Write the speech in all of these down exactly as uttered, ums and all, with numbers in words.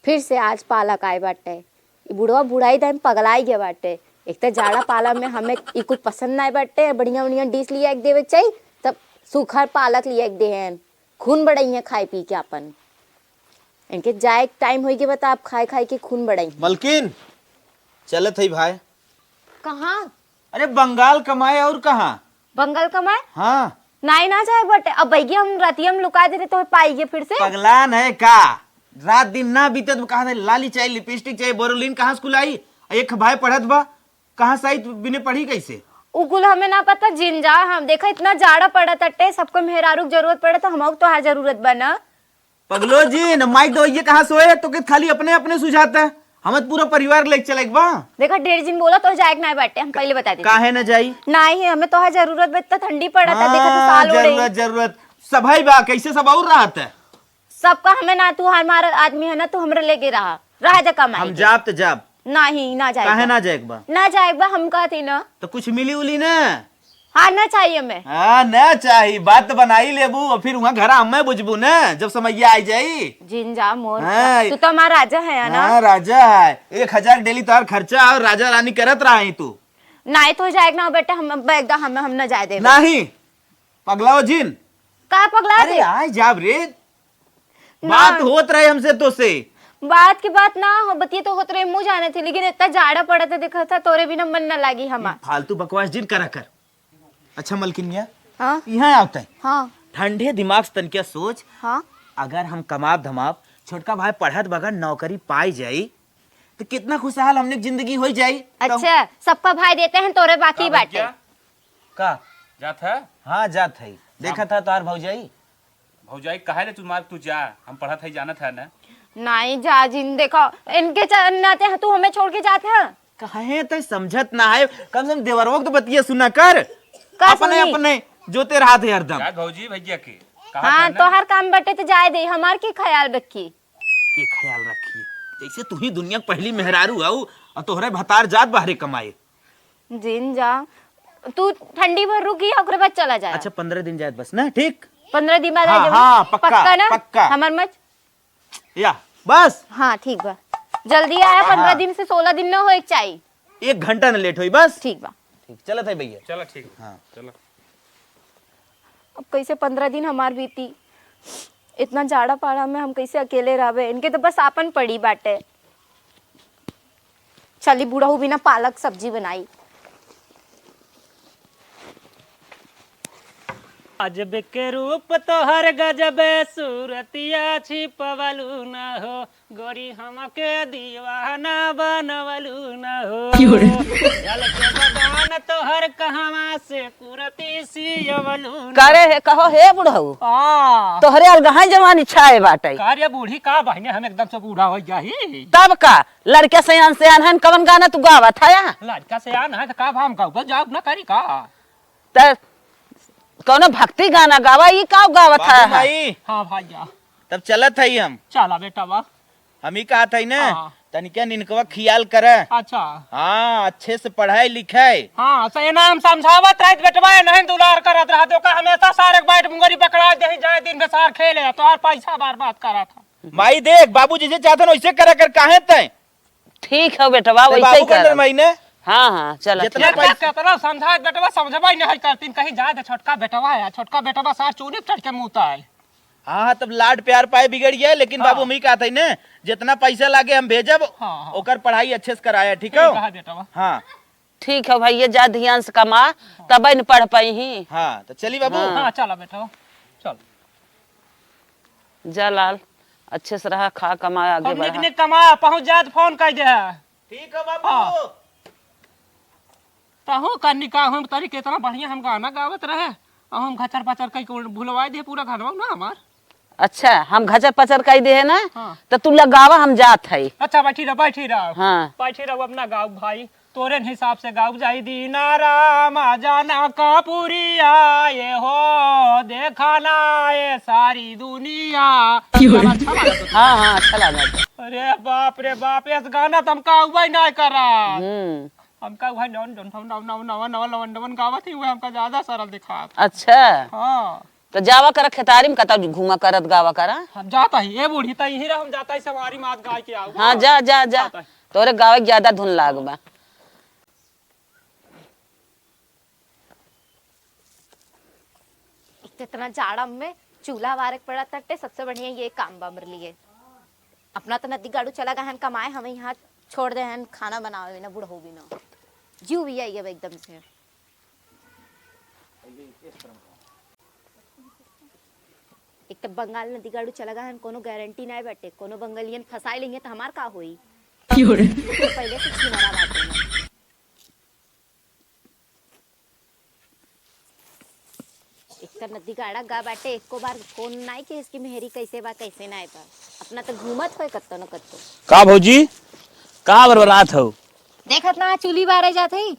फिर से आज पालक आए बाटे। ई बुढ़वा बुढ़ाई दाई में पगलाई गए बाटे। एक तो जाड़ा पाला में हमें ई कुल पसंद नाई बाटे, बढ़िया बढ़िया डिश लिया के देवे के चाही, तब सूखर पालक लिया के देहेन। खून बढ़ाई है खाए पी के आपन। इनके जाए के टाइम होई के बता, आप खाए खाए के खून बढ़ाई। मलकिन, चलत है भाई। कहाँ? अरे बंगाल कमाए और कहाँ? बंगाल कमाए? हाँ। नाई ना जाए बटे, अब बैगी हम रातिया में लुका देते तो पाई गए फिर से। पगलान है का? रात दिन ना बीते तो कहा था लाली चाहिए, लिपस्टिक चाहिए, बोरोलिन कहाँ से कुल आई? एक भाई पढ़त बा, कहाँ से आई तू बिने पढ़ी कैसे? उ कुल हमें ना पता जिन जा, हम देखा इतना जाड़ा पड़त अटे, सबको मेहरारू के जरूरत पड़े तो हमको तो हर जरूरत बा ना। पगलो जी, न माइक दवाइए कहाँ से होए? तो के खाली अपने अपने सुझाता है। हमें तो पूरा परिवार लेके चले के बा। देखा, ढेर जिन बोला तो जाए के ना बाटे, हम पहले बता देते। काहे ना जाई? नहीं, हमें तो जरूरत बा, इतना ठंडी पड़त है, देखा तो हाँ, साल ओढ़े। जरूरत, जरूरत। सभाई बा, कैसे सब और रहत है? सबका हमें ना, तू हमारा आदमी है ना, तू हमरे लेके रहा, रहा जा कमाई हम के। जाब त जाब। नहीं, ना जाए काहे बा। ना जाए के बा? ना जाए बा, हम कहती ना। तो कुछ मिली उली ना? हाँ, ना चाहिए हमें। हाँ, ना चाही, बात तो बनाई लेबू और फिर वहाँ घर हमें बुझबू ना, जब समैया आई जाई। जिन जा मोर। हाँ। तू तो हमारा राजा है ना? हाँ, राजा है। एक हजार डेली तोहार खर्चा और राजा रानी करत रहा है तू। नहीं तो जाए ना बेटा, हम बैग हम हम ना जाए देबे। नहीं, पगलाओ जिन। का पगला अरे दे? आए जाब रे। ना। बात होत रहे हमसे तो से। बात की बात ना हो, बतिये तो होत रहे, मुँह जाने थी, लेकिन इतना जाड़ा पड़ा था, देखा था, तोरे बिना मन ना लागी हमार। फालतू बकवास जिन करा कर। अच्छा मलकिनिया, हाँ? यहाँ आवते हैं। हाँ। ठंडे दिमाग से तनकिया सोच। हाँ। अगर हम कमाब धमाब, छोटका भाई पढ़त बगैर नौकरी पाई जाई, तो कितना खुशहाल हमने की जिंदगी हो जाई। तो अच्छा, सबका भाई देते हैं, तोरे बाकी का बाटे। भैया? का? जात है? हाँ, जात है। देखा था तोहार भौजाई। भौजाई कहे ले तू मार, तू जा, हम पढ़त है, जानत है ना। नहीं जा जिन, देखो, इनके च-, नाते तू हमें छोड़ के जात है। कहे तै समझत ना है, कम से कम देवरवो के तो बतिया सुना कर। का अपने सुनी? अपने जोते रहा थे हरदम। जा भौजी भैया के, कहा हाँ, था ना? तोहर काम बटे तो जाए दे, हमार के ख्याल रखी। के ख्याल रखी? जैसे तू ही दुनिया के पहली मेहरारू हऊ और तोहरे भतार जात बाहरे कमाए। जिन जा, तू ठंडी भर रुकी, ओकरे बाद चला जाए। अच्छा, पन्द्रह दिन जाए बस ना, ठीक? पन्द्रह दिन बाद आ हाँ, जाबो। हाँ, पक्का, पक्का ना? पक्का। हमार मत या, बस। हाँ, ठीक बा। जल्दी आया, हाँ। पन्द्रह दिन से सोलह दिन न होए के चाही। एक घंटा न लेट होई, बस। ठीक बा। ठीक, चलत है भैया। चला, ठीक बा। हाँ। चला। अब कैसे पन्द्रह दिन हमार बीती? इतना जाड़ा पाड़ा में हम कैसे अकेले रहबे? इनके तो बस आपन पड़ी बाटे। चली, बुढ़ऊ बिना पालक सब्जी बनाई। अजब के रूप तोहर गजब सूरतिया छिपवलू न हो, गोरी हमके दीवाना बनवलू न हो। क्यों रे? गल के बदान तोहर कहवा से कुरती सियवलू न। करे हे, कहो हे बुढ़ऊ। आ। तोहरे अलगहा जवानी छाए बाटे। का रे बूढ़ी, का बहिने हम एकदम से बूढ़ा हो जाही? तब का? लड़के सयान सयान हन, कवन गाना तू गावत हया? लड़का सयान है तो का हम गाउब जाउब ना करी का? त कौनो भक्ति गाना गावा, ई का गावत बाबू है? माई, हाँ भैया। तब चलत हई हम। चला बेटा बा। हम ही कहत हई ना, हाँ। तनिका निनकवा खियाल करे। अच्छा। हाँ, अच्छे से पढ़ाई लिखाई। हाँ, सही ना हम समझावत रहित बेटवा, ये नहीं दुलार करत रहा, तो का हमेशा सारे के बैठ मुंगरी पकड़ा दे, जाए दिन भर सार खेले, तो और पैसा बर्बाद करत है। माई देख, बाबू जैसे चाहत हन वैसे करा कर, काहे तय? ठीक है बेटवा, ते वैसे ही बाबू बंदर करब। माई ने? हाँ, हाँ, चला, जितना ठीक। पैसा कितना समझाए बेटवा, समझबे नहीं करतीन, कहीं जाए दे छोटका बेटवा है, छोटका बेटवा सार चूनी पे चढ़ के मुँहता है। हाँ, हाँ, तब लाड प्यार पाए बिगड़ गया, लेकिन हाँ। बाबू हम ही कहत हई ने, जितना पैसा लागे हम भेजब, हाँ, हाँ। ओकर पढ़ाई अच्छे से कराया, ठीक ठीक हो? है बेटवा। हाँ। ठीक है भैया, जा ध्यान से कमा, तबे न पढ़ पाई ही। हाँ, तो चली बाबू। हाँ। हाँ, चला बेटवा, चल। जा लाल, अच्छे से रहा, खा, कमा, आगे अब बढ़ा। निक निक कमा, पहुँच जाए तो फोन कर दे। ठीक है बाबू। हाँ। तहु का निकाह हम तरी कितना बढ़िया हम गाना गावत रहे, अब हम घचर पचर कई के भुलवाए दे पूरा घरवा ना हमार। अच्छा, हम घचर पचर कई दे है ना, हाँ। तो तू लगावा, हम जात है। अच्छा, बैठी रह, बैठी रह। हाँ। बैठी रह, अपना गाओ भाई, तोरे हिसाब से गाओ जाई दीना राम जाना का पुरिया, ये हो देखा ना ये सारी दुनिया। क्यों रे? अच्छा लगा तो। हाँ, हाँ, अच्छा लगा तो। अरे बाप रे बाप, इस गाना तो हम गाउबे नहीं करा। हम्म। हम का भाई नवन नवन नवन नवन नवन नवन नवन गावत ही हुए, हमका ज्यादा सरल दिखा। अच्छा। हाँ। तो जावा करा खेतारी में, कतौ घूमा करत गावा करा। हम जात ही, ए बूढ़ी, त यहीं रह, हम जात ही, सवारी मात गाय के आऊ। हाँ, जा, जा, जा। जात ही। तोरे गावे के ज्यादा धुन लाग बा। इतना जाड़ा में चूल्हा बारे के पड़ा तटे, सबसे बढ़िया ये काम बा हमरे लिए। अपना तो नदी गाड़ू चला गए हन कमाए, हमें यहाँ छोड़ दे हन खाना बनावे बिना, बुढ़ऊ बिना। जीव भी आई अब एकदम से। एक तो बंगाल नदी गाड़ू चला गए हन, कोनो गारंटी नहीं बाटे, कोनो बंगालियन फंसाई लेंगे तो हमार का होई? क्यों रे? तो पहले से छिनरा बाटे। एक त नदी गाड़ा गा बाटे, एको बार फोन नाई के इसकी मेहरी कैसे बा, कैसे नाई बा। अपना त घूमत होए कत्तो न कत्तो। का भौजी, का बरबरात हो? देखत ना चूल्ही बारे जात हई,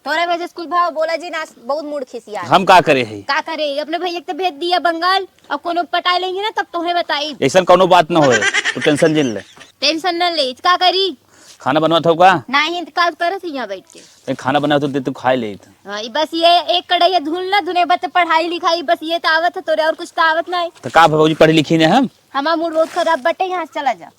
तोरे वजह से कुल भाव बोला जी ना, बहुत मूड खिसिया। हम का करे हई? का करे, अपने भैया के त भेज दिया बंगाल, अब कोनो पटाई लेंगे ना तब तोहे बताई। ऐसन कोनो बात न होए, तू टेंशन जिन ले। टेंशन न ले, का करी? खाना बनवत हो का? नाही, त का करत ही यहाँ बैठ के? ए, खाना बनावत हो त तू खाए लेत। हाँ, ई बस ये एक कढ़ैया धुल ना धुने, बस पढ़ाई लिखाई, बस ये त आवत है तोरे, और कुछ त आवत नाही। त का भौजी पढ़ी लिखी ने हम? हमार मूड बहुत खराब बटे, यहाँ से चला जा।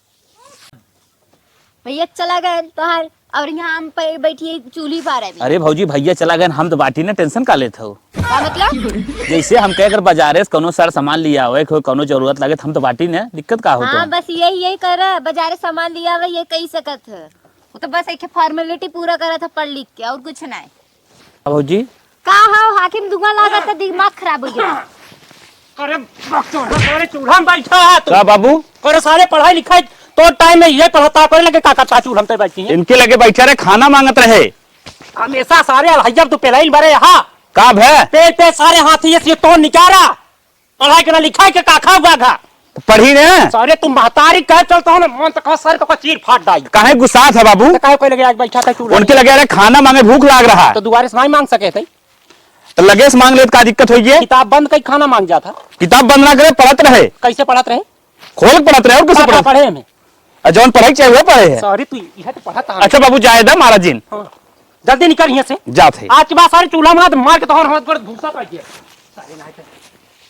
भैया चला गए तोहार, और यहाँ हम पे बैठी चूल्ही बारे में। अरे भौजी, भैया चला गए, हम त बाटी ना, टेंशन का लेत हो? का मतलब? जैसे हम कहे अगर बाजारे से कौनो सारा सामान लिया आवे, कोई कौनो जरूरत लगे त हम त बाटी ने, दिक्कत का हो हाँ, तो? बस यही, यही कर, बाजारे सामान लिया आवे, ये कही सकत है। वो तो बस एक फॉर्मेलिटी पूरा करा था पढ़ लिख के, और कुछ नहीं। भौजी। का हो हाकिम, दुआ लागत है, दिमाग खराब हो गया। अरे बकचोद, अरे चूल्हा में बैठा है तू। का बाबू? अरे सारे पढ़ाई लिखाई तो टाइम में ये पढ़ता करे लगे का करता चूल्हा में बैठी है? इनके लगे बैठा रहे, खाना मांगत रहे। हमेशा सारे अलहैया तू पेलाइन बरे यहाँ। का भे? पेट पे सारे हाथी ये तो निकारा। पढ़ाई के ना लिखाई के का खाओ गाघा? तो पढ़ी ने। सारे तुम महतारी कह चलता हो ना, मन तो कहा सर तो चीर फाट डाई। काहे गुस्सात है बाबू? तो काहे कोई लगे आज बैठा था चूल्हा उनके में? लगे, अरे खाना मांगे, भूख लाग रहा है। तो दुआरे से नहीं मांग सके थे? तो लगे से मांग ले तो का दिक्कत होई है? किताब बंद कई खाना मांग जाता। किताब बंद ना करे, पढ़त रहे। कैसे पढ़त रहे? खोल के पढ़त रहे और कैसे का, का पढ़त? पढ़े में? आ, जौन पढ़े के चाहे वो पढ़े है। सॉरी, तू इहे तो पढ़त आ। अच्छा बाबू, जाए दा, मारा जिन। हाँ। जल्दी निकल यहाँ से। जात है। आज के बाद सारे चूल्हा में हाथ मार के तोहर हाथ पर भूसा पड़ गया। सारे ना तो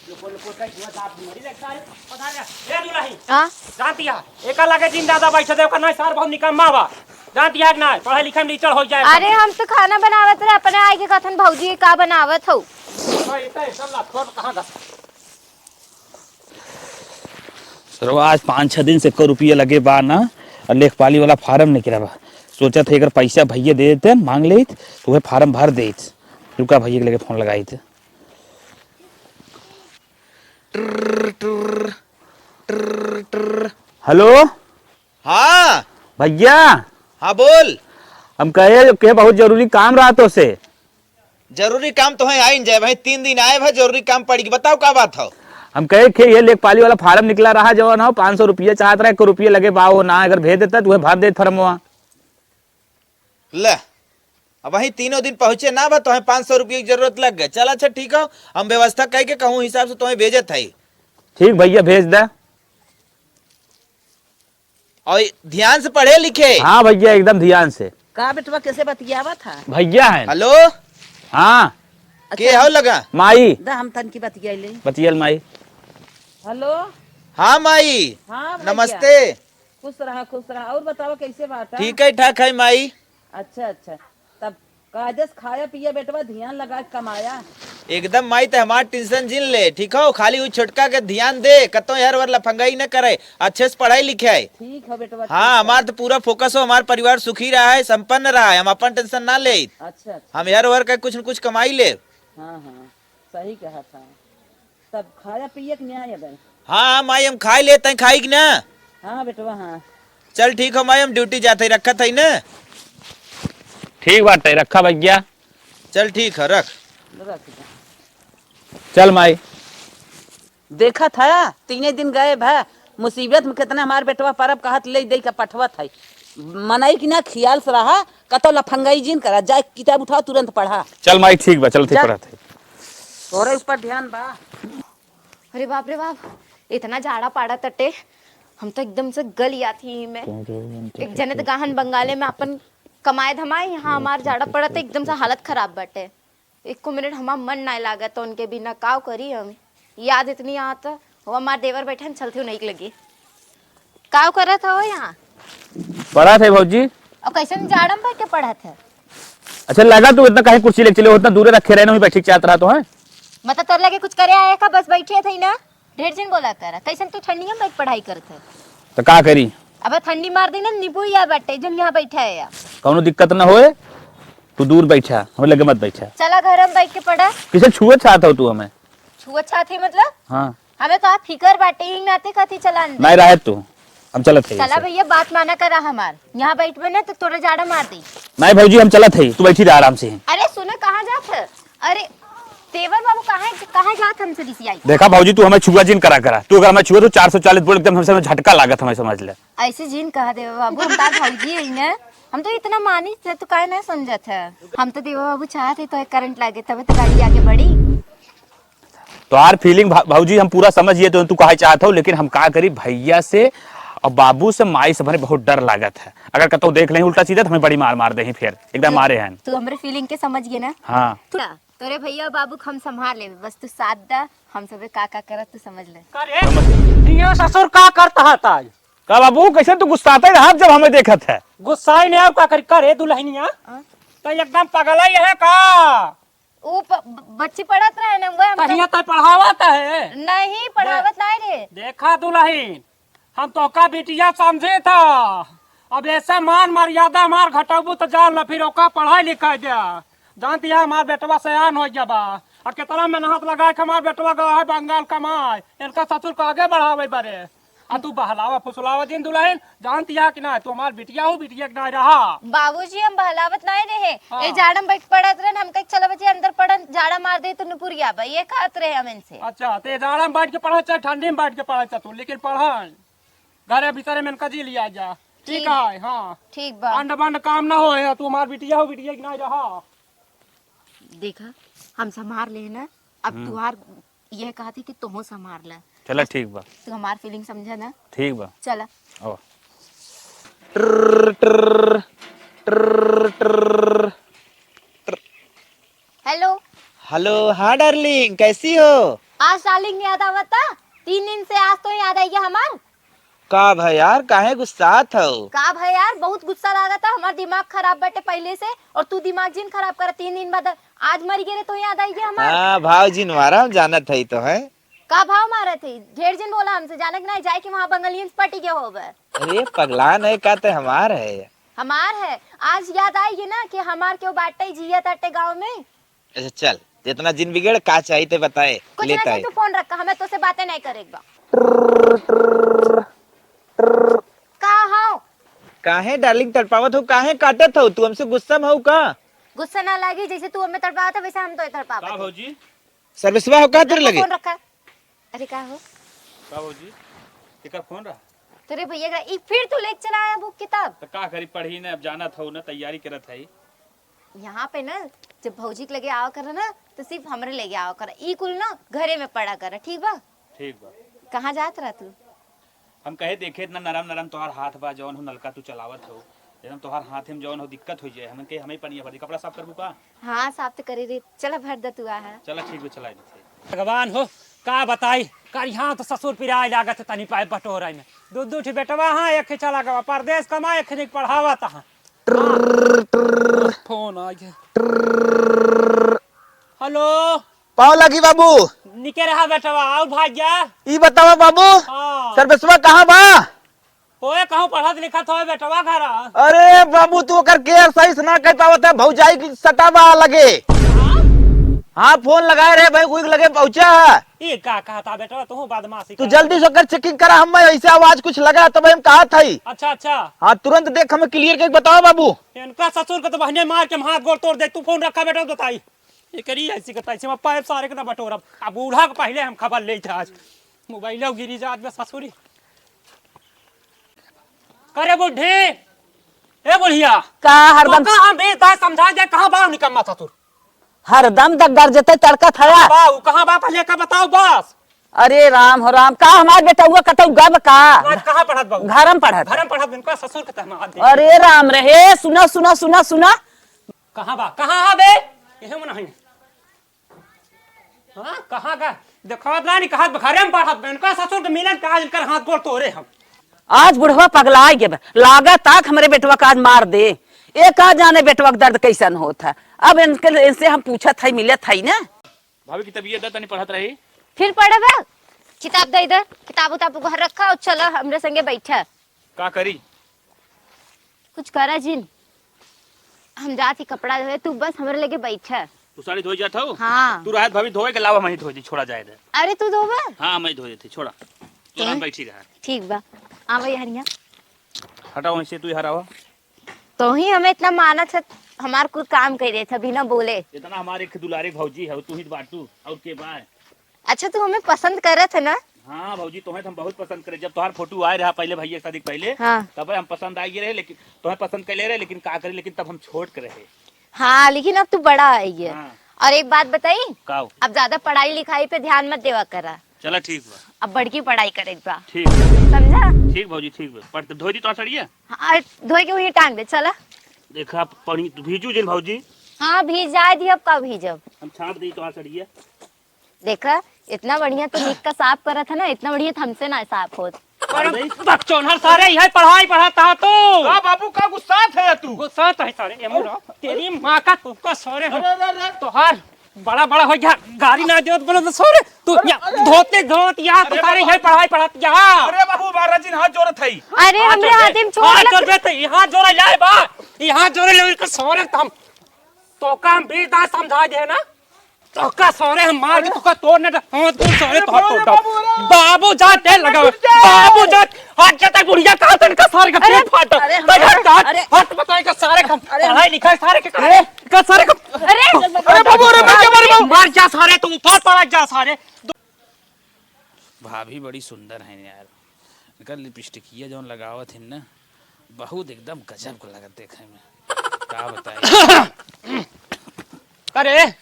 लोको, लोको का जुआ दाब मरी लगता है। पधार जा। ए दुल्हन। हाँ? जानती है, एका लगे जिन दादा बैठे दे, ओकर नहीं सार बहुत निकम्मा बा। जानती है कि नहीं? पढ़ाई लिखाई में लीचड़ हो जाए। अरे हम तो खाना बनावत रहे, अपने आए के कथन भौजी का बनावत हो? हाँ, ये तो ऐसा लखोर कहाँ गा? सरवा आज पाँच छह दिन से एको रुपया लगे बा ना, और लेखपाली वाला फार्म निकला बा। सोचत है अगर पैसा भैया दे देते, मांग लेत, तो वह फार्म भर देत। रुका भैया के लगे फोन लगाइत। हेलो। हाँ। भैया। हाँ, बोल। हम कहे के बहुत जरूरी काम रहा तो से। जरूरी काम तो है, आइन जाए भाई, तीन दिन आए भाई, जरूरी काम पड़ गई, बताओ का बात हो? हम कहे के ये लेखपाली वाला फार्म निकला रहा जवन हो, पाँच सौ रुपया चाहत रहे, एको रुपया लगे बा हो ना, अगर भेज देता तो वह भर देत फॉर्मवा। ले, अब वही तीनों दिन पहुँचे ना बा, तोहे पाँच सौ रुपये की जरूरत लग गए। चल अच्छा ठीक हो, हम व्यवस्था करके कहूँ हिसाब से तोहे भेजत है। ठीक भैया, भेज दे। और ध्यान से पढ़े लिखे। हाँ भैया, एकदम ध्यान से। का बेटवा, कैसे बतियावत है? भैया है। हेलो। हाँ। अच्छा। के हो लगा? माई। दा हम तन की बतिया ले। बतियल माई। हेलो। हाँ माई। हाँ भैया। नमस्ते। खुश रहा, खुश रहा। और बतावा कैसे बाटा? ठीक है, ठाक है माई। अच्छा, अच्छा। तब कायदे से खाया पिया बेटवा, ध्यान लगा के कमाया। एकदम माई, ते हमार टेंशन जिन ले, ठीक हो? खाली उ छोटका के ध्यान दे, कतो यार वर लफंगाई न करे, अच्छे से पढ़ाई लिखाई। ठीक हो बेटवा, हाँ, ठीक हो। हमार तो पूरा फोकस हो, हमार परिवार सुखी रहा है, संपन्न रहा है, हम अपन टेंशन ना ले। अच्छा, अच्छा। हम यार वर का कुछ न कुछ कमाई ले। हाँ, हाँ, सही कहा था। तब खाया पिए के न्याय अगर। हाँ, हाँ, माई, हम खाई ले, तैं खाई कि ना? हाँ, बेटवा, हाँ। चल, ठीक हो, माई, हम ड्यूटी जात है, रखत है ना? ठीक बात है, रखा भैया। चल, ठीक है, रख। रख दे। चल, माई। देखत है, तीने दिन गए भा, मुसीबत में कितना हमार बेटवा परब कहत ले दे के पठवत है। मनई की ना खियाल से रहा, कतो लफंगाई जिन करा, जाए किताब उठाओ, तुरंत पढ़ा। चल, माई, ठीक बा, चल, ठीक जा। पढ़त है। तोरे ऊपर ध्यान बा। अरे बाप रे बाप, इतना जाड़ा पाड़ा तटे, हम तो एकदम से गल आती ही में। एक जने त गाहन बंगाले में अपन कमाए धमाए, यहाँ हमार जाड़ा पड़त एकदम से हालत खराब बाटे। एको मिनट हमार मन नाय लागत उनके बिना, काव करी हम? याद इतनी आवत, वो हमार देवर बैठन चलते हो नहीं लगी। का करत हो यहाँ? पढ़त है भौजी। और कैसन जाड़म बैठ के पढ़त है? अच्छा, लगा तू इतना काहे कुर्सी लेके चले हो, इतना दूर रखे रहे ना, वहीं बैठे के चाहत रहा तो है। मतलब तोर लगे कुछ करे आए का, बस बैठे थे ना, ढेर जिन बोला कर। कैसन तू ठंडिया में बैठ पढ़ाई करत है? तो का करी? अब ठंडी मार दी ना, नींबू या बटे जन यहाँ बैठा है या। कौनो दिक्कत ना होए, तू दूर बैठा, हमें लगे मत बैठा। चला घर में बैठ के पढ़ा। किसे छुए चाहत हो तू हमें? छुआ चाहत ही मतलब? हाँ। हमें तो आप फिकर बाटे, ही नाते कथी चलान दे। नहीं रहे तू, हम चलत है चला ऐसे। भैया, बात माना करा हमार। यहाँ बैठबे ना तो तोरा जाड़ा मार दे। नहीं भौजी, हम चलत है, तू बैठी रह आराम से। अरे सुनो, कहाँ जात है? अरे देवर बाबू, कहाँ, कहाँ जात हमसे रिसियाई? देखा भौजी, तू हमें छुआ जिन करा करा, तू अगर हमें छुआ तो चार सौ चालीस बोल एकदम हमसे, हमें झटका लागत, हमें समझ ले। ऐसे जिन कहा देवर बाबू, हम तार भौजी है ना, हम तो इतना मानी थे, तू काहे ना समझत है? हम तो देवर बाबू चाहत है तो एक करंट लागे तबे तो गाड़ी आगे बढ़ी। तोहार फीलिंग भा-, भौजी हम पूरा समझिए तो तू काहे चाहत हो, लेकिन हम का करी, भैया से और बाबू से, माई से हमें बहुत डर लागत है। अगर कतौ देख लें उल्टा सीधा तो हमें बड़ी मार मार देही, फिर एकदम तू, मारे हैं। तू हमरे फीलिंग के समझ गए ना? हाँ। तू, तोरे भैया और बाबू के हम संभाल लेबे, बस तू साथ दा, हम सबे का का करत तू समझ ले। का रे? समझ। हियाँ ससुर का करत हत आज? का बाबू, कैसे तू गुस्साते रहत जब हमें देखत है? गुस्साई नहीं, अब का करी, करे दुल्हनिया? हाँ। तो एकदम पगला ही है का? ऊ प-, ब-, बच्ची पढ़त रहे ना, वह हम तो तहिया तय पढ़ावत है। नहीं, पढ़ावत दे-, नहीं रहे। देखा दुल्हन, हम तोका बिटिया समझे था, अब ऐसे मान मर्यादा हमार घटबू तो जान ला, फिर ओका पढ़ाई लिखाई दे। जानती है हमार बेटवा सयान हो गया बा, और कितना मेहनत लगा के हमार बेटवा गवा है बंगाल कमाए, इनका ससुर को आगे बढ़ावे बरे। आ तू बहलावा फुसलावा जिन दुल्हन, जानती है कि ना, तू हमार बिटिया हो, बिटिया के ना रहा। बाबूजी, हम बहलावत नहीं रहे। हाँ। ए जाड़ा में बैठ पढ़त रहे, हम कहे चलो बच्चे अंदर पढ़न, जाड़ा मार दे तो नुपुरिया बा, ये कहत रहे हम इनसे। अच्छा, तो ये जाड़ा में बैठ के पढ़ा, चाहे ठंडी में बैठ के पढ़ा, चाहे तू, लेकिन पढ़ा घरे भीतरे में इनका जी लिया जा। ठीक ठीक। है, हाँ। ठीक बा। अंड बंड काम ना होए, तू हमार बिटिया हो, बिटिया के ना रहा। देखा, हम संभार ले ना, अब हम्म। तुहार ये कहत ही कि तोहो संभार ले। चला, ठीक बा। तू हमार फीलिंग समझा ना? ठीक बा। चला। आओ। ट्र, ट्र, ट्र, ट्र। हेलो। हेलो, हाँ डार्लिंग, कैसी हो? आज डार्लिंग याद आवता? तीन दिन से आज तो याद आई गया हमार। का भा यार, काहे गुस्सात हो? का भा यार, बहुत गुस्सा लागता, हमार दिमाग खराब बाटे पहले से, और तू दिमाग जिन खराब कर, तीन दिन बाद आज मर गए रे, तो याद आई गया हमार। हाँ, भाव जिन मारा, हम जानत है तो है। का भाव मारत है? ढेर जिन बोला हमसे, जानत नहीं, जाए कि वहाँ बंगालियन से पटी गए होबे। अरे पगलान है का, ते हमार है। हमार है। आज याद आई गई ना कि हमार क्यों बाटे, जिया ताटे गाँव में। अच्छा चल, जितना जिन बिगड़ का चाहिए ते बताए, कुछ ना लेता चाहिए, है। तू फोन रखा, हमें तोसे बातें नहीं करे एक बार। ट्र, ट्र, ट्र। का हो? काहे डार्लिंग तड़पावत हो, काहे काटत हो? तू हमसे गुस्सा में हो का? गुस्सा ना लागी, जैसे तू हमें तड़पावत है, वैसे हम तो तड़पावत का है। भौजी? सर्विसवा हो का तेरे लगे? फोन रखा। अरे का हो? का भौजी? एकर फोन रहा? तेरे भैया का, ई फिर तू लेके चला आया बुक किताब? तो का करी, पढ़ी ना, अब जानत हो ना, तैयारी करत है। यहाँ पे ना, जब भौजी के लगे आवा कर ना, तो सिर्फ हमरे लगे आवा कर। ई कुल ना घरे में पढ़ा कर, ठीक बा? ठीक बा। कहाँ जात रहा तू? हम कहे देखे इतना नरम नरम तोहार हाथ बा, जौन हो नलका तू चलावत हो, एकदम तोहार हाथ में जौन हो दिक्कत हो जाए, हमन के हमें पनिया भर दी। कपड़ा साफ करबू का? हाँ, साफ तो करे रे। चला भर द तू आहा। चला ठीक बा, चला देते। भगवान हो, का बताई, कर यहाँ तो ससुर पिराए लागत है तनी पाए बटोरा में। दू दू ठे बेटवा हाँ, एक ही चला गवा परदेश कमा, एक ही पढ़ावत हाँ। ट्र, ट्र, फोन आ गया। ट्र। हेलो। पाव लागी बाबू। निके रहा बेटवा, आउ भाग जा। ई बतावा बाबू, हाँ। सर्वेसवा कहाँ बा? ओए, कहूँ पढ़त लिखत होए बेटवा घर? अरे बाबू, तू ओकर केयर सही से ना कर पावत है, भौजाई की सटावा लगे। हाँ? हाँ, फोन लगाए रहे भाई, कोई लगे पहुँचा है। ई का कहता बेटवा, तू बदमाशी तू कर। जल्दी से ओकर चेकिंग करा, हम ऐसे आवाज कुछ लगा तब हम कहा था ही। अच्छा, अच्छा। हाँ, तुरंत देख, हमें क्लियर करके बताओ बाबू। इनका ससुर के तो बहने मार के हम हाथ गोड़ तोड़ दे। तू फोन रखा बेटा, बताई। एकरी ऐसी के तैसी में पाइप सारे के ना बटोरब। आ बूढ़ा के पहले हम खबर लेत आज। मोबाइलो गिरी जात बा ससुरी। करे बुढ़ी, ए बुढ़िया। का हरदम तो का हम बेच दाए समझा दे, कहाँ बा निकम्मा ससुर? हरदम तक गरजते तड़कत हया। बा, उ कहाँ बा पहले का बताओ बस। अरे राम हो राम, का हमार बेटउआ कतौ गब का? ना, कहाँ पढ़त बा उ? घरम पढ़त। घरम पढ़त बिन का ससुर के तहमा दे। अरे राम रे, हे सुना, सुना, सुना, सुना। कहाँ बा? कहाँ हा बे? यही में नहीं। हाँ, कहाँ का? देखात ना, नहीं कहत बखरे में पढ़त बा। इनका ससुर के मिलन का आज इनकर हाथ गोड़ तोरे हम। आज बुढ़वा पगलाइ गए बा। लागत आक हमरे बेटवा का आज मार दे। ए का जाने बेटवा के दर्द कैसन होत है। अब इनके, इनसे हम पूछत है, मिलत है ना। भाभी की तबीयत है, तनी पढ़त रही। फिर पढ़बा? किताब दे इधर। किताब उताब घर रखा और चला हमरे संगे बैठा। का करी? कुछ करा जिन। हम जात ही कपड़ा धोए, तू बस हमरे लगे बैठा। तू साड़ी धोए जात हऊ? हाँ। तू रहत भाभी धोए के लावा, हम ही धोए दी, छोड़ा जाए दे। अरे तू धोबा? हाँ, हम ही धोए देती, छोड़ा। तू तो आराम बैठी रहा। ठीक बा। आवा यार यहाँ। हटाओ, ऐसे तू ही हरावा। तो ही हमें इतना मानत है, हमार कुल काम कर देत है बिना बोले। इतना हमारे एक दुलारे भौजी है, तू ही बाटू, और के बा? अच्छा, तू हमें पसंद करत है ना? हाँ भौजी, तोहे तो हम बहुत पसंद करे। जब तोहार फोटो आए रहा पहले, भैया के शादी के पहले, हाँ। तब हम पसंद आ गए रहे, लेकिन तोहे पसंद कर ले रहे, लेकिन का करे, लेकिन तब हम छोट के रहे। हाँ, लेकिन अब तू बड़ा है ये। हाँ। और एक बात बताई? का हो? अब ज्यादा पढ़ाई लिखाई पे ध्यान मत देवा करा। चला ठीक बा। अब बड़की पढ़ाई करे बा। ठीक। समझा? ठीक भौजी, ठीक बा। पर धोई दी तो सड़िया? हाँ, धोए के वही टांग दे, चला। देखा, पानी भीजू जिन भौजी। हाँ, भीज जाए दी, अब का भीजब? हम छाप दी तो सड़िया। देखा, इतना बढ़िया तो निक का साफ करत है ना, इतना बढ़िया तो हमसे ना साफ होत। अरे बकचोनहर सारे, यही पढ़ाई पढ़ाता तू। का बाबू, का गुस्सात है तू? गुस्सात है सारे, ये मुड़ा। तेरी माँ का तुमका सारे हम। अरे, अरे, अरे। तोहार बड़ा बड़ा हो गया, गाड़ी ना देत बोले तो सारे। तू अरे, या अरे। धोते धोत यहाँ तो अरे सारे बाबू। यही पढ़ाई पढ़ात यहाँ। अरे बाबू, मारा जिन हाथ जोड़त है। अरे, हाथ हमरे जोड़ दे। हाथ में छोड़ हाथ लग- जोड़ दे, यहाँ जोड़ा जाए बा। यहाँ जोड़े ले इनका सारे तो हम, तो काम भी दा समझा दे ना। तोका सोरे हम मार के अरे। तोका तोड़ ना दे। हाँ, तू सोरे अरे तोड़ बाबू, तोड़। बाबू, अरे। बाबू जान तेल लगा। अरे। बाबू जान। आज के तक बुढ़िया कहाँ से इनका सारे का अरे। पेट फाटा। अरे, तक हट, हट, अरे। हट, बताए का सारे का अरे। पढ़ाई लिखाई सारे के अरे। का सारे का अरे। अरे बाबू, अरे, मर जा, मर जा। मर जा सारे तू, उतर पड़ा जा सारे। भाभी बड़ी सुंदर हैं यार। इनका लिपस्टिकिया जौन लगावत हिन ना, बहुत एकदम गजब को लगत देखे में। का बताई? अरे,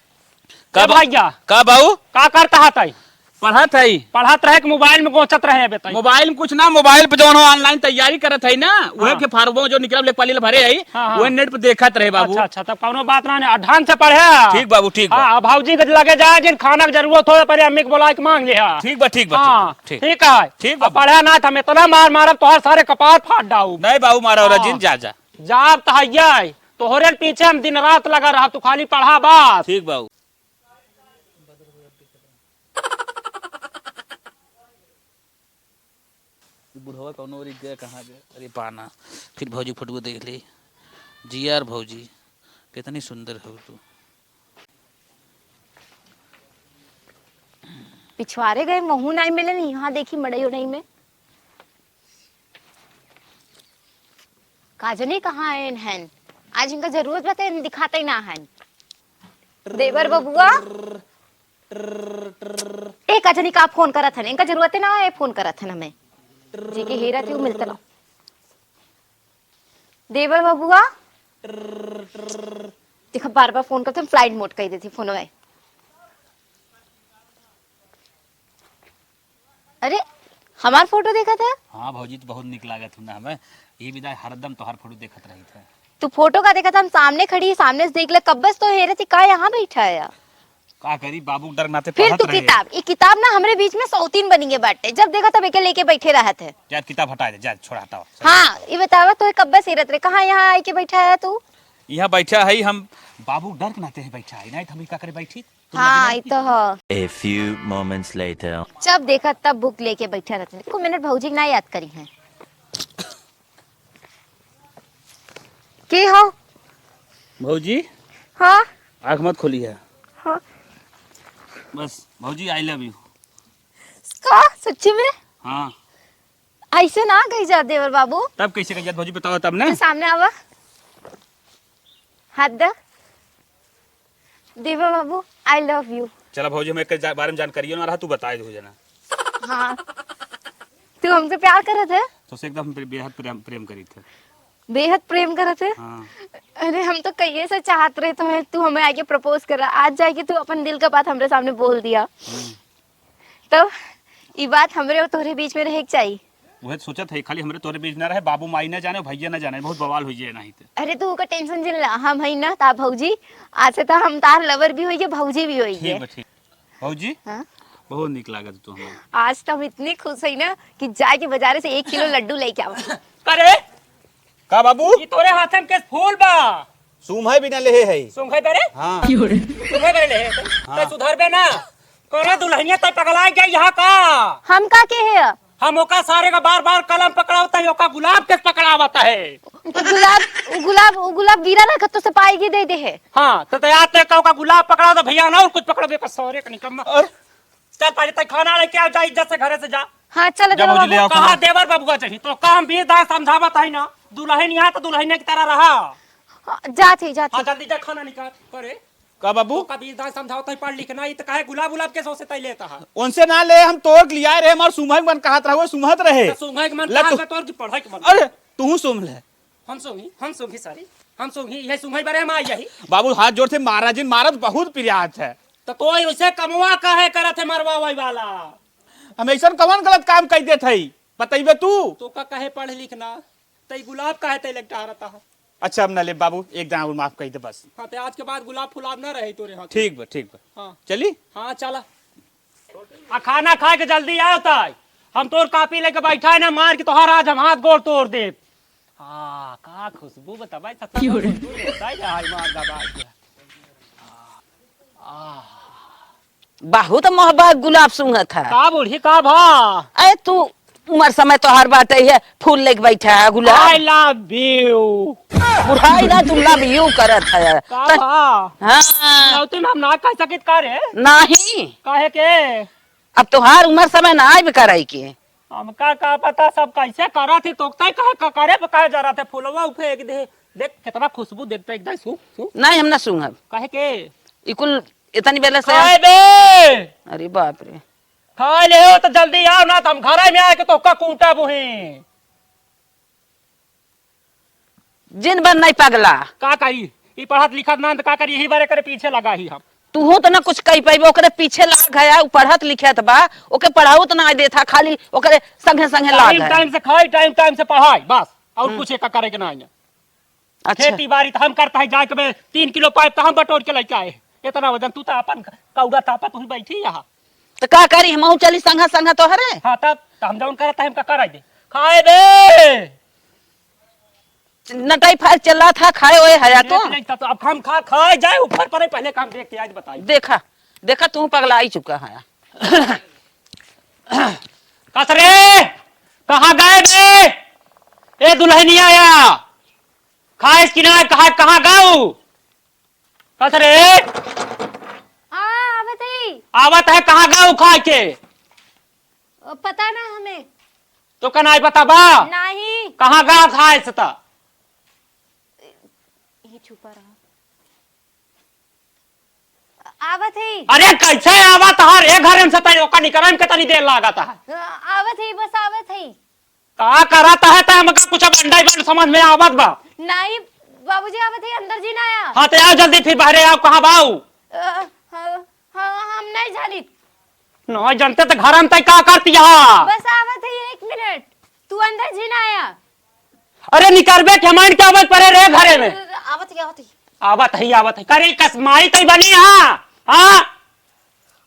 का ए बा-, भैया। का बाऊ? का करता हा ताई? पढ़त हई। पढ़त रहे कि मोबाइल में गोचत रहे अबे ताई? मोबाइल में कुछ ना, मोबाइल पे जौन हो online तैयारी करत हई ना, उहे हाँ। के फार्मो जो निकलब ले पल्ली भरे हई, हाँ, हाँ। उहे नेट पे देखत रहे बाबू। अच्छा, अच्छा, तब कौनो बात ना, ढंग से पढ़े। ठीक बाबू, ठीक बा। हाँ, भौजी के लगे जाए, जिन खाना के जरूरत हो, पहले अम्मी के बुला के मांग ले। ठीक बा, ठीक बा, हाँ, ठीक बा, ठीक। ठीक है। ठीक अब बा। पढ़े ना, त हम इतना मार मारब, तोहार सारे कपार फाट डाउब। नहीं बाबू, मारा और हाँ। जिन जा, जा। जाब त हइया है, तोहरे पीछे हम दिन रात लगा रहा, तू खाली पढ़ा बस। ठीक बाबू। ई बुढ़वा कौनो ओरी गए, कहाँ गए? अरे पाना, फिर भौजी फोटो देख ले। जी यार भौजी, कितनी सुंदर हो तू। पिछवारे गए, महू नाई मिले, नहीं यहाँ देखी मड़ई उड़ई में। का जनी कहाँ आयन हन? आज इनका जरूरत बा त इन दिखाते ही ना हन। देवर बबुआ, ए का जनी का फोन करत हन? इनका जरूरते ना है, फोन करत हन हमें। जी के हेरा थे, उ मिलते ना। देवर बबुआ, देखा बार बार फोन करते, flight mode कह देती फोन में। अरे, हमार फोटो देखत है? हाँ भौजी, तो बहुत निक लागत हूँ ना हमें। ये विदा हरदम तोहार फोटो देखत रही थे। तू फोटो का देखत है? हम सामने खड़ी, सामने से देख ले, कब्बे से तो हेरे थी, का यहाँ बैठा है? का करी, बाबू के डर नाते फिर पढ़त तू रहे। किताब, ये किताब ना हमरे बीच में सौतीन बनी है बाटे, जब देखा तब एके लेके बैठे रहत है। जा किताब हटा दे, जा छोड़ा, हटाओ। हाँ, ये बतावा तो कब्बे से हेरत रहे, कहाँ यहाँ आके बैठा है तू? यहाँ बैठा है हम, बाबू के डर के नाते है बैठा है, नहीं तो हम का करे बैठी? हाँ, ई तो ह। A few moments later. जब देखा तब book लेके बैठा रहते हैं। एको मिनट भौजी के ना याद करी हैं। के हो? भौजी? हाँ? आँख मत खोली है। हाँ। बस, भौजी, I love you। का? सच्ची में? हाँ। ऐसे ना कही जात देवर बाबू। तब कैसे कही जात भौजी, बताओ तब ना। तू सामने आवा, हाथ दे। देवर बाबू, I love you। चला भौजी, हमें एक जा-, बारे में जानकारियों ना रहा, तू बताए दो जना। हाँ, तू हमसे प्यार करत है? तो से एकदम प्रे-, बेहद प्रेम, प्रेम करी थे। बेहद प्रेम करत है? हाँ। अरे, हम तो कहिए से चाहत रहे तुम्हें, तू हमें आके propose करा। आज जाके तू अपन दिल का बात हमरे सामने बोल दिया। हम्म। तब ई बात हमरे और तोहरे बीच में रहे के चाही। वह सोचत है, खाली हमरे तोहरे बीच ना रहे, बाबू माई ना जाने, भैया ना जाने, बहुत बवाल हुई है नहीं तो। अरे तू ओकर tension जिन ला, हम हई ना ता भौजी, आज से तो हम तार lover भी होइए, भौजी भी होइए। ठीक बा, ठीक। भौजी, हाँ? बहुत नीक लागत तू हमार। आज तो हम इतनी खुश है ना कि जाके बाजारे से एक किलो लड्डू लेके आवा। करे, का बाबू? ई तोरे हाथ में के फूल बा? सूंघे बिना लेहे है। सूंघे बरे? हाँ। सूंघे बरे लेहे है। हाँ। तै सुधरबे ना। तोरा दुल्हनिया तै पगला गया यहाँ का? हम का के है? हम ओका सारे का बार बार कलम पकड़ावत है, ओका गुलाब के पकड़ावत है। उ गुलाब, उ गुलाब, उ गुलाब गिरा ना, कत्तो से पाएगी दे दे है। हाँ, तो, तो याद ते का ओका गुलाब पकड़ावत है भैया ना, और कुछ पकड़बे का सारे का निकम्मा। और? चल पहले तै खाना लेके आ, जा इज्जत से घरे से जा। हाँ, चल जा देवर भौजी, ले बाबू। आओ कहाँ खाना। देवर बबुआ चाहिए? तो काम भी दाय समझावत है ना, दुल्हन यहाँ तो दुल्हन की तरह रहा। हाँ, जात ही, जात हाँ, ही। जल्दी जा खाना निकाल, करे। का बाबू? तो कभी इधर समझावत है, पढ़ लिखना, ई त काहे गुलाब उलाब के सौसे तै लेता है? उनसे ना ले, हम तोड़ के लिया रहे, हमार सुंघे के मन कहत रहे, वो सुंघत रहे। तो सुंघे के मन ले कहत तू। बा तोर की पढ़े के मन? अरे, तू सूंघ ले। हम सूंघी, हम सूंघी सारी, हम सूंघी, यही सूंघे बरे हम आई यही। बाबू, हाथ जोड़ से मारा जिन, मारत बहुत पिरात है। तो तोय उसे कमवा काहे करत है मरवावै वाला? हम ऐसन कवन गलत काम कइ देत हई, बतइबे तू? तो का कहे पढ़ लिखना, तै गुलाब काहे तै लटका रहता है? अच्छा, अब ना ले बाबू, एक दाना और माफ कइ दे बस। हाँ, ते आज के बाद गुलाब फुलाब ना रहे तोरे हाथ। ठीक बा, ठीक बा। हाँ। चली? हाँ, चला। आ खाना खाए के जल्दी आओ ताई। हम तोर कापी लेके बैठा है ना, मार के तोहार आज हम हाथ गोड़ तोड़ देब। हाँ, का खुशबू बताबाई, ससुर की हो रे? खुशबू बताई जा, हाय मार दबाई के। हाँ। आह। बहुत मोहब्बत गुलाब सूंघत है। का बूढ़ी, का भा? अरे तू उमर समय तोहार बाटे है, फूल लेके बैठा है गुलाब। I love you। बुढ़ाई ना, तू love you करत है। का त-, भा? हाँ। बुढ़ौती में हम ना कह सकित का रे? नहीं। काहे के? अब तोहार उमर समय ना आइब कराई के। हमका का पता सब कैसे करत ही, तोकते कहे का करे पे कहे जरा थे फुलवा उफे एक दे। देख कितना खुशबू देखते एकदम सू, सू। नहीं, हम ना सूंघब। काहे के? ई कुल इतनी बेले से खाए बे। अरे बाप रे। खाए ले हो तो जल्दी आओ ना, तो हम घरे में आके तोहका कूटा बुही। जिन बन नहीं पगला। का करी? ई पढ़त लिखत ना, तो का करी? यही बारे करे पीछे लगा ही हम। तूहू तो ना कुछ कही पाइबे, ओकरे पीछे लाग है, उ पढ़त लिखत बा, ओके पढ़ाऊ तो ना देत हा, खाली ओकरे संगे संगे लाग टाइम है। टाइम से खाई, टाइम टाइम से पढ़ाई, बस। और हम्म। कुछ एका करे के ना है। अच्छा। खेती बाड़ी तो हम करता है, जाके बे तीन किलो पाइप तो हम बटोर के लेके आए। इतना वजन तू तो अपन कौड़ा तापा तू बैठी यहाँ। तो का करी, हमहू चली संघा संघा तोहरे? हाँ, तब तो हम जौन करता है, हमका कराई दे। खाए बे। नटाई फाल चला था, खाए ओए हया तो। देख, देख, तो अब हम खा, खाए जाए ऊपर पर, पहले काम देख के आज बताई। देखा, देखा, तू पगला आई चुका है। कस रे, कहाँ गए बे? ए दुल्हनिया या, खाए कि ना, कहाँ, कहाँ गऊ? कस रे? हाँ, आवत ही। आवत है, कहाँ गऊ खाए के? अ, पता ना हमें। तो का नाई पता बा? नहीं। कहाँ गऊ खाए से ता? ये छुपा रहा। आवत ही। अरे कैसे आवत हर? ए घरे में से तनी ओका निकरन के तनी देर लागत है। अ, आवत ही, बस आवत ही। का करत है त हमका कुछ बंडई बंड समझ में आवत बा? नहीं बाबूजी, आवत ही, अंदर जी ना आया। हाँ, तो आओ जल्दी, फिर बाहरे आओ, कहाँ बाऊ? अ, हाँ, हाँ, हम नहीं जानित। नहीं जानते तो घर में तय का करती है? बस आवत ही, एक मिनट, तू अंदर जी ना आया। अरे निकरबे के माइन के आवत परे रे घरे में। आवत ही, आवत ही। आवत ही, आवत ही। करे कस माई तई बनी हाँ? हाँ?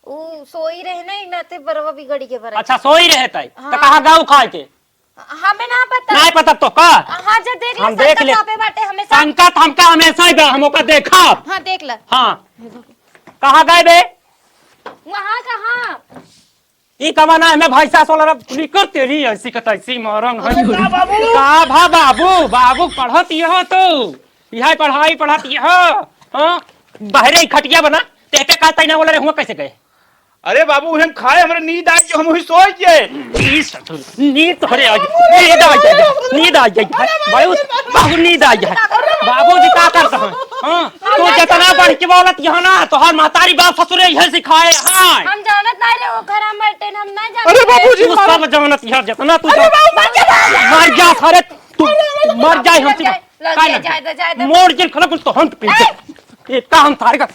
ऊ सोई रहे ना, एक नाते बरवा बिगड़ी के बरे। अच्छा, सोई रहे तई। हाँ। तो कहाँ गऊ खाए के? हमें ना पता। नहीं पता तो का? हाँ, जे देख ले, हम देख संकट ले। कहाँ पे बाटे हमेशा। संकट हमका हमेशा ही बा, हम ओका देखब। हाँ, देख ले। हाँ। कहाँ गए बे? वहाँ कहाँ? ई कमाना है, मैं भाई सास वाला रब निकर तेरी ऐसी का तैसी मारंग है। अरे का बाबू? का भा बाबू, बाबू पढ़त यह तो। यह पढ़ाई पढ़त यह। हाँ? बाहरे ही खटिया बना, ते पे का तैना वाला रे हुआ कैसे गए? अरे बाबू, हम खाए, हमरे नींद आई जो हम वही सोए के। ई ससुर, नींद तोहरे आई, नींद आई जाए, नींद आई जाए। बाबू, बाबू नींद आई जाए। बाबूजी का करता है? हाँ? तू जितना बढ़ के बोलत यहाँ ना, तोहार महतारी बाप ससुरे यह सिखाए हैं। हम जानत नहीं रे, वो घर में बैठे न, हम नहीं जानत अरे रे। बाबूजी, तू मारो। सब जानत यहाँ, जितना तू अरे जान-, बाबू, मर जा। मर जा सारे, तू अरे, अरे, मर जाए अरे, हमसे। जाए, लग काहे जाए, ना? जाए दे, जाए दे। मोर जिन खलक तो हम पे ए! ये काम थारे का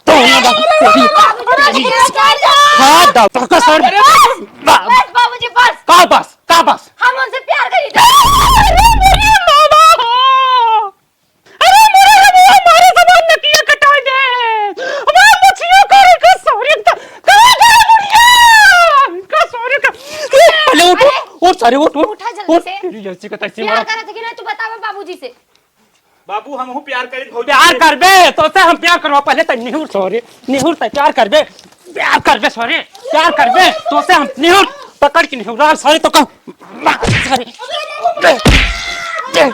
तो ना बाबू, तेरी, अरे, तेरी। अरे, अरे, हाँ, दा, तो का सर। अरे, बस, बाबू। बस, बाबूजी, बस। का बस? का बस? हम उनसे प्यार करी। अरे, मेरे मामा। अरे मोरे रे, वो हमारे जबान नकिया कटा दे। हमारे मछिया करे के सारे त-, कहाँ अरे उठ, उठ, उठा जल्दी उठ। से। तेरी जैसी का तैसी प्यार मारा। करत है कि ना, तू बतावा बाबूजी से। बाबू, हमहू प्यार करी भौजी प्यार से। करबे, तोसे हम प्यार करवा, पहले तै निहुर सरे, निहुर तै प्यार करबे, प्यार करबे सरे, प्यार करबे, तोसे हम निहुर, पकड़ के निहुर, सरे तो का, सरे,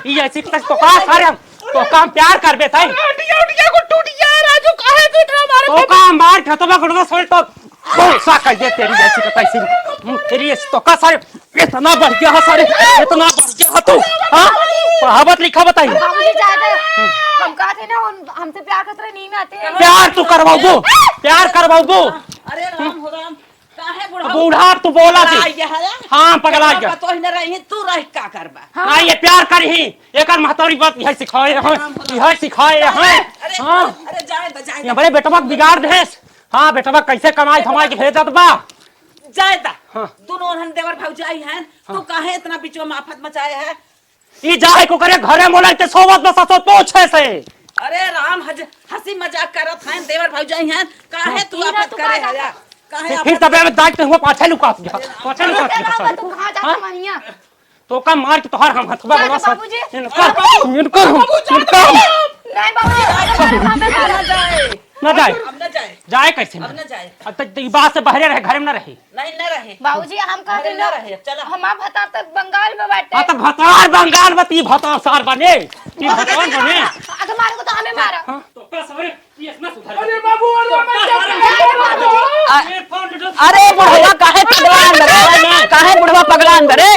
ये ऐसी तक तो का सरे हम, तो का हम प्यार करबे तै। अरे हटिया, हटिया को टूट गया, राजू, काहे तू इतना मारे तो का हम मार खतबा करबे सरे तो, भूसा कर दे तेरी जैसी का तैसी, तेरी ऐसी तो का सरे, इतना बढ़ गया है सारे, इतना बढ़ गया है तू, हाँ? पढ़ावत लिखावत आई। बाबूजी, जाए दे। हम कहा थे ना, उन, हमसे प्यार करते रहे, नींद आते हैं। प्यार तू करवाऊबो, प्यार करवाऊबो। अरे राम हो राम, काहे बुढ़ा? बूढ़ा तू बोला थी। पगला गया है? हाँ, पगला गया। तो ही न रही, तू रह का करबा? हाँ। ना, ये प्यार करी, एकर महतारी बात यही सिखाए हैं, यही सिखाए हैं। अरे, हाँ। अरे, जाए दे, जाए दे। ये बड़े बेटवा के बिगाड़ देस। हाँ, बेटवा कैसे कमाई धमाई के भेजत बा? जाए दा। हाँ। दुनो ओनहन देवर भौजाई हैं, हाँ। तू काहे इतना बिचवा में आफत मचाए है? ई जाए को करे घरे मोला के सोवत बस ससुर पूछे से। अरे राम, हज-, हंसी मजाक करत हैं, देवर भौजाई हैं, काहे हाँ। तू हीरा, आफत तू करे कहाँ है या? जाता? काहे फिर आफत तबे में दाग ते हुआ पाछे लुकात गया, पाछे लुकात गया। तू कहाँ जाता हाँ? मानिया? तो का मार के तोहार हम हथवा जाए बड़ा दा सब बाबूजी। इनकर, इनकर, बाबूजी, इनकर। नहीं बाबूजी, हम ना जाए। ना जाए। अब ना जाए। जाए कैसे अब ना? ना जाए। अब तक ई बात से बहरे रहे, घरे में ना रही। नहीं, ना रहे। बाबूजी, हम कहते घरे ना ना रहे, चला। हमार भतार तक बंगाल में बाटे। हाँ, तो भतार बंगाल में, ती भतार सार बने। ती भतार बने। अगर मारो तो हमें मारा। हाँ। तो का सवेरे, ये इतना सुधर अरे बाबू, अरे तो का मत जा। सवेरे, अरे बाबू। ये फोन उठा। अरे बुढ़वा, काहे पगला अंदर है? काहे बुढ़वा पगला अंदर है?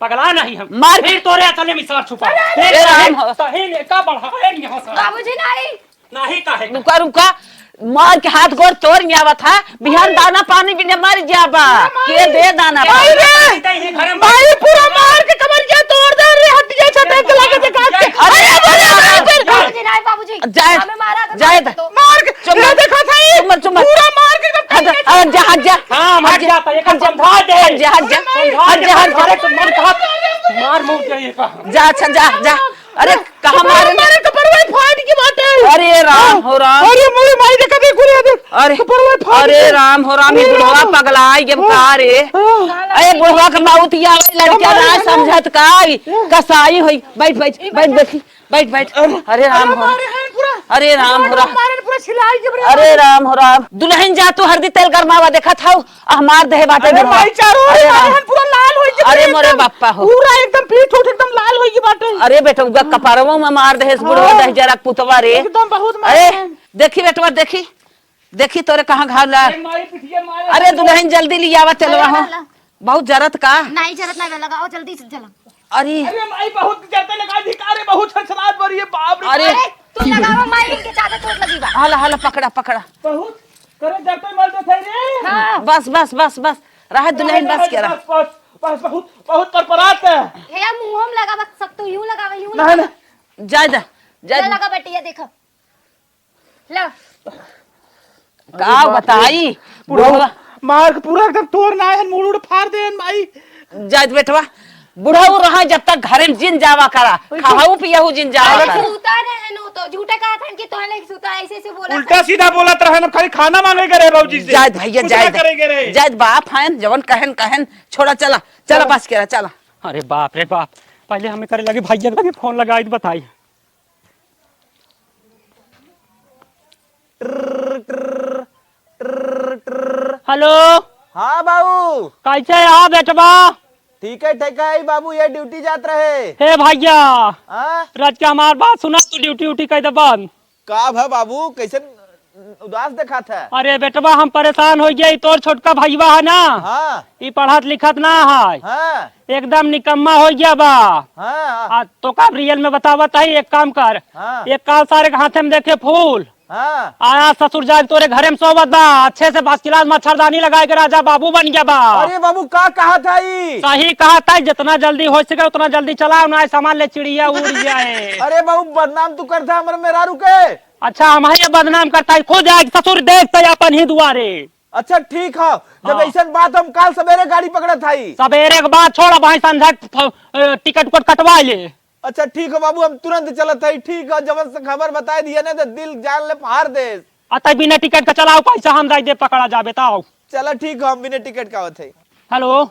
पगला नहीं हम। मार फिर तोरे अचले में सर छुपा। ए राम हो। तही ने का बढ़ाए नहीं हो सर। बाबूजी नहीं। नहीं काहे का? रुका, रुका। मार के हाथ गोड़ तोड़ नहीं आवत है। बिहान दाना पानी बिना मर जाबा। के दे दाना पानी? नहीं रे। नहीं, नहीं, घरे में भाई, पूरा मार के कमरिया तोड़ दे रे, हड्डियां छटक के लागे से काट के। अरे, अरे, अरे, अरे, अरे। बाबूजी नहीं, बाबूजी। जाए, हमें मारा तो जाए मार दे। तो। मार के, चुम्मा, ये देखो सही। चुम्मा, चुम्मा। पूरा मार के एकदम हट जा, हट जा, हट जा। हाँ, हट हट जा, जा, एक हट जा। समझा दे। हट जा, हट जा। समझा हट दे, जा, हट जा। मारे तो मन कहा, मार मुंह के ये कहा। जा, अच्छा, जा, जा। अरे, कहाँ मारे? मारे, कपड़वा फाट के बाटे। अरे राम हो राम। अरे मोरे माई, देखा दे, गुरु दे। अरे, कपड़वा फाट अरे के। राम हो राम, ये अरे बुढ़वा राम। पगला है, ये हाँ। का रे? हाँ। अरे बुढ़वा के मौत या लड़का ना समझत का? कसाई होई। बैठ, बैठ, बैठ, बैठ, बैठ। अरे राम हो। मारे हैं पूरा। अरे राम हो राम। मारे पूरा छिलाई के बराबर। अरे राम हो राम। दुल्हन जा तू हरदी तेल गरमावा देखत हऊ। आ, मार देहे बाटे अरे बुढ़वा। माई, चारों ओर अरे मारे राम। हन, पूरा लाल होई के अरे पूरा मोरे एकदम, बाप्पा हो। पूरा एकदम पीठ उठ एकदम लाल होई के बाटे। अरे बेटा, उगा कपारवा में मार देहे इस बुढ़वा हाँ। दहिजरा पुतवा रे। एकदम बहुत मारे अरे, हन। देखी बेटवा, देखी, देखी तोरे कहाँ घाव ला। अरे माई, पिठिया मारे अरे हन। दुल्हन जल्दी लियावा तेलवा अरे हो। वाला। बहुत जरत का? नहीं जरत नहीं, लगाओ जल्दी से जला। अरे। अरे माई, बहुत जरते लगा दी का रे, बहुत छनछनात बरी है, बाप रे। अरे। अरे, तू लगावा माई, इनके ज्यादा चोट लगी बा। हाला, हाला, पकड़ा, पकड़ा। बहुत करे जरते मर जाते रे। हाँ। बस, बस, बस, बस। रहा दुल्हन, बस के रहा। बस, बस, बस, बहुत, बहुत परपरात है। हे, मुंह में लगावा, सब तो यूं लगावा, यूं नहीं, लगावा। नहीं। जाए दे, जाए ले दे। लगा बेटी, ये देखो। लो। का अरे बाप रे। बताई? बुढ़वा, बुढ़वा। मार के पूरा एकदम तोड़ ना है, मूड़ उड़ फाड़ दे, माई। जात बेटवा, बुढ़ऊ रहा जब तक घरे में जिन जावा करा, ओए तो खाऊ पियऊ जिन जावा अरे करा। सूता रहे नो तो, झूठे कहा था कि तोहले सूता, ऐसे ऐसे बोला उल्टा था। सीधा बोलत रहे ना, खाली खाना मांगे करे बाबूजी से। जात भैया, कुछ ना जात। करे करे। जात बाप हैं, जवन कहन कहन, छोड़ा, चला, चला चला। बस केरा, चला। अरे बाप रे बाप, पहले हमें करे लगे भैया लगे फोन लगाई तो बताई। ट्र, ट्र, ट्र, ट्र। हेलो। हाँ बाबू। कैसे है बेटवा? ठीक है, ठीक है बाबू, ये ड्यूटी जात रहे। हे भैया, हाँ? रात के हमार बात सुना, तू ड्यूटी उटी कह दे बंद। का भा बाबू, कैसे उदास देखात है? अरे बेटवा, हम परेशान हो गया, ई तोर छोटका भैया है ना, हाँ। ई पढ़त लिखत ना है, हाँ। एकदम निकम्मा हो गया बा। हाँ। आ, तो का रियल में बतावत है, एक काम कर, हाँ। एक काल सारे के हाथे में देखे फूल, हाँ। आ, आज ससुर जाए तोरे घरे में सोवत बा, अच्छे से फर्स्ट क्लास मच्छरदानी लगाए के राजा बाबू बन गया बा। अरे बाबू, का कहा था ई? सही कहा था, जितना जल्दी हो सके उतना जल्दी चलाओ, ना सामान ले चिड़िया उड़ जाए। अरे बाबू, बदनाम तू करता है हमरे मेहरारू के। अच्छा, हम ही बदनाम करता है, खुद जाए ससुर देखता है अपन ही दुआरे। अच्छा ठीक है, जब हाँ। ऐसन बात हम काल सवेरे गाड़ी पकड़त हई। सवेरे के बात छोड़, भाई संझा फ-, अ, टिकट उकट कटवा ले। अच्छा ठीक है बाबू, हम तुरंत चलत हई। ठीक है, जब से खबर बताई दिया ना तो दिल जान ले फाड़ दे। अतः बिना टिकट का चलाओ, पैसा हम दे दे, पकड़ा जाबे तो आओ। चला ठीक है, हम बिना टिकट का आवत हई। हेलो।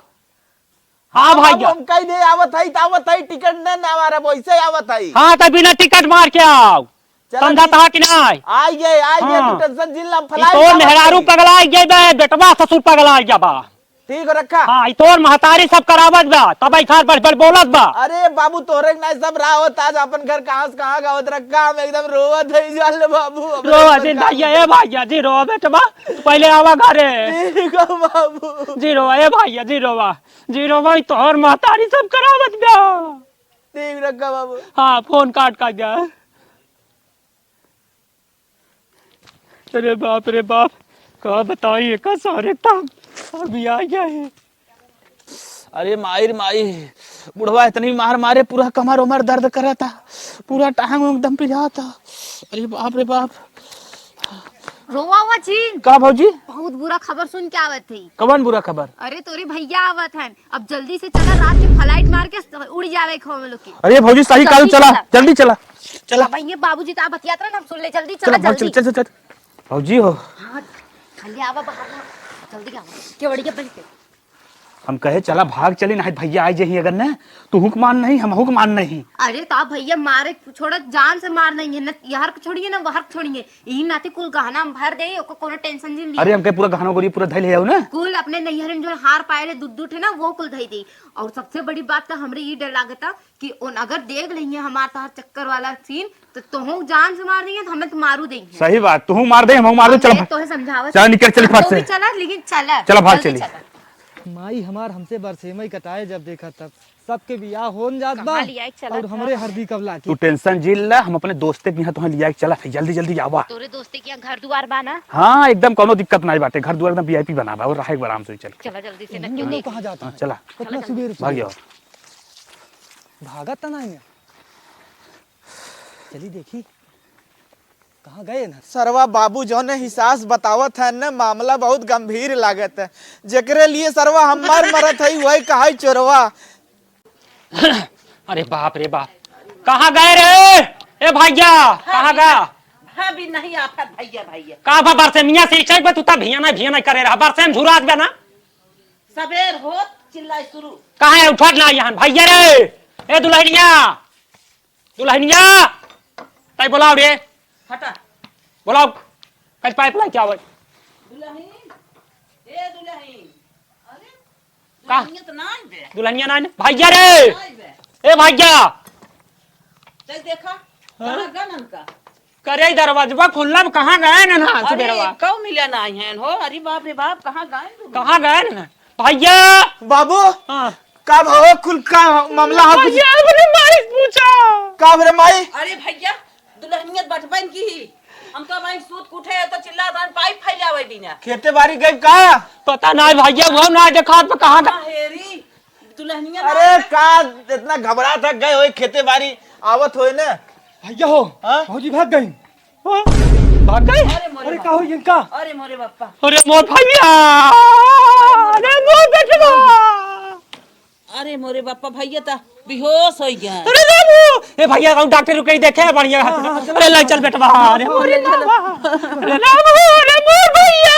हाँ हाँ भाई बाबू, जा। हम कहीं नहीं आवत हई, त आवत हई, टिकट न ना मारब, वैसे आवत हई। हाँ, त बिना टिकट मार के आओ। चला समझा ठीक। तहा कि नाय? आई गए, आई गए, हाँ। तू tension जिन ला, हम ई flight तोर आवत मेहरारू हई। पगला गए बे, बेटवा ससुर पगला गया बा। ठीक हो रखा। हाँ, ई तोर महतारी सब करावत बा, तब ई खार बड़ बड़ बोलत बा। अरे बाबू, तोरे के नाय सब राह होत, आज अपन घर कहाँ से कहाँ गावत रखा, हम एकदम रोवत है जान ले बाबू, हमरे रोवा ऊपर दिन का भैया, ए भैया, जी रोवा बेटवा, पहले आवा घरे। ठीक हो बाबू। जी रोवा, ए भैया, जी रोवा, जी रोवा, ई तोर महतारी सब करावत बा। ठीक रखा बाबू। हाँ, फोन काट काट जा। अरे बाप रे बाप, का बताई एका सारे काम अभी आ गया है। अरे माई रे माई, बुढ़वा इतनी मार मारे पूरा कमर उमर दर्द करता, पूरा टांग एकदम पिराता। अरे बाप रे बाप। रोवा हुआ जी। का भौजी? बहुत बुरा खबर सुन के आवत है। कवन बुरा खबर? अरे तोरे भैया आवत हन, अब जल्दी से चला, रात के flight मार के उड़ जावे खो हम लोग के। अरे भौजी सही चल, कहू, चला, चला। जल्दी चला। चला। अब ये बाबूजी तो आप बतियात रहे ना, हम सुन ले, जल्दी चला, चला, भाग, जल्दी। चल, चल, चल, चल। भौजी हो। हाँ, खाली आवा बाहर ना, जल्दी आवा, केवड़िया बंद कर। हम कहे चला भाग चली, नहीं भैया आई जही अगर न, तू हुक मान नहीं, हम हुक मान नहीं। अरे तो आप भैया मारे छोड़ा, जान से मार नहीं है, न यार को छोड़िए ना, वहर को छोड़िए, यही नाते कुल गहना हम भर दे, ओको कोनो tension नहीं लिए। अरे हमके पूरा गहना गोरी पूरा धइल है ना? कुल अपने नैहर में जो हार पाए रहे, दू दू ठे ना, वो कुल धई दे। और सबसे बड़ी बात तो हमरे ये डर लागता कि उन अगर देख लेंगे हमार तोहार चक्कर वाला scene, तो तोहू जान से मार देंगे, तो हमें तो मारू देंगे। सही बात, तोहू मार दे, हम मार दे, चल। तोहे समझावा। चल, निकल, चल, फट तू से। भी चला, लेकिन चला, चला, भाग जल्दी चली। चला। माई हमार हमसे बरसेमई कटाए जब देखा तब, सबके बियाह होन जात बा। कहाँ लिया एक चला और था? हमरे हरदी कब लागी? तू tension जिन ला, हम अपने दोस्ते के यहाँ तोहे लिया के चला था, जल्दी जल्दी आवा। तोरे दोस्ते के यहाँ घर दुआर बा ना? हाँ, एकदम कोनो दिक्कत नहीं बाटे, घर दुआर एकदम VIP बना बा, और रहे आराम से चल। चला जल्दी से, तुम नक्की दोनों देख। कहाँ जाता हाँ, है? चला। इतना सुबेर भाग सुबेर। जाओ। भागत त नहीं है। चली देखी, कहाँ गए ना? सरवा बाबू जौने हिसास बतावत है न, मामला बहुत गंभीर लागत है। जेकरे लिए सरवा हम मर मरत है, वही कहाई चोरवा। अरे बाप रे बाप, कहाँ गए रे? ए भैया, कहाँ गया? हाँ भी नहीं आफत भैया, भैया। का बा बरसे मियाँ से इच्छा बा, तू ता भियाना भियाना करे रहा, बरसे में झुरात बा ना। सबेर होत चिल्लाई शुरू। कहाँ है उठत ना यहाँ भैया रे? ए दुल्हनिया, दुल्हनिया, ताई बोलाओ रे। हटा। बोलाओ, कल pipe लाई क्या आवत? दुल्हन, ए दुल्हन, अरे, का? दुल्हनिया तो ना आइबे। दुल्हनिया ना आइबे? भैया रे! ना आइबे। ए भैया! चल देखा, हाँ? कहाँ गन उनका? करे दरवाजवा खुलल, कहाँ गए ना, ना अरे, सुबेरवा? कऊ मिले ना आई हैं हो? अरे बाप रे बाप, कहाँ गए तुम? कहाँ गए ना? भैया! बाबू! हाँ। का भाव कुल का मामला हो कुछ? भैया, अपने माई से पूछा। का रे माई? अरे भैया, दुल्हनिया बचपन की ही। हम तो भाई सूत के उठे तो चिल्ला दान pipe फैलावे बिना। खेते बारी गई का? पता नहीं भैया, वो ना देखा तो कहाँ का? हाँ, हेरी, दुल्हनिया ना अरे आवे। का इतना घबरात है, गए होए खेते बारी, आवत होए ना। भैया हो, हाँ? भौजी भाग गई। हाँ? भाग गई? अरे मोरे अरे का बापा। हो इनका? अरे मोरे बापा। अरे मोर भैया, अरे मोर बेटवा। अरे मोरे बापा, भैया ता बेहोश हो गया। अरे बाबू, ए भैया, कहूँ डॉक्टर रुके ही देखे, बढ़िया। हाँ, हाँ, चलो। अरे ले चल बेटवा, अरे मोरे बाबा, अरे बाबू, अरे मोर भैया।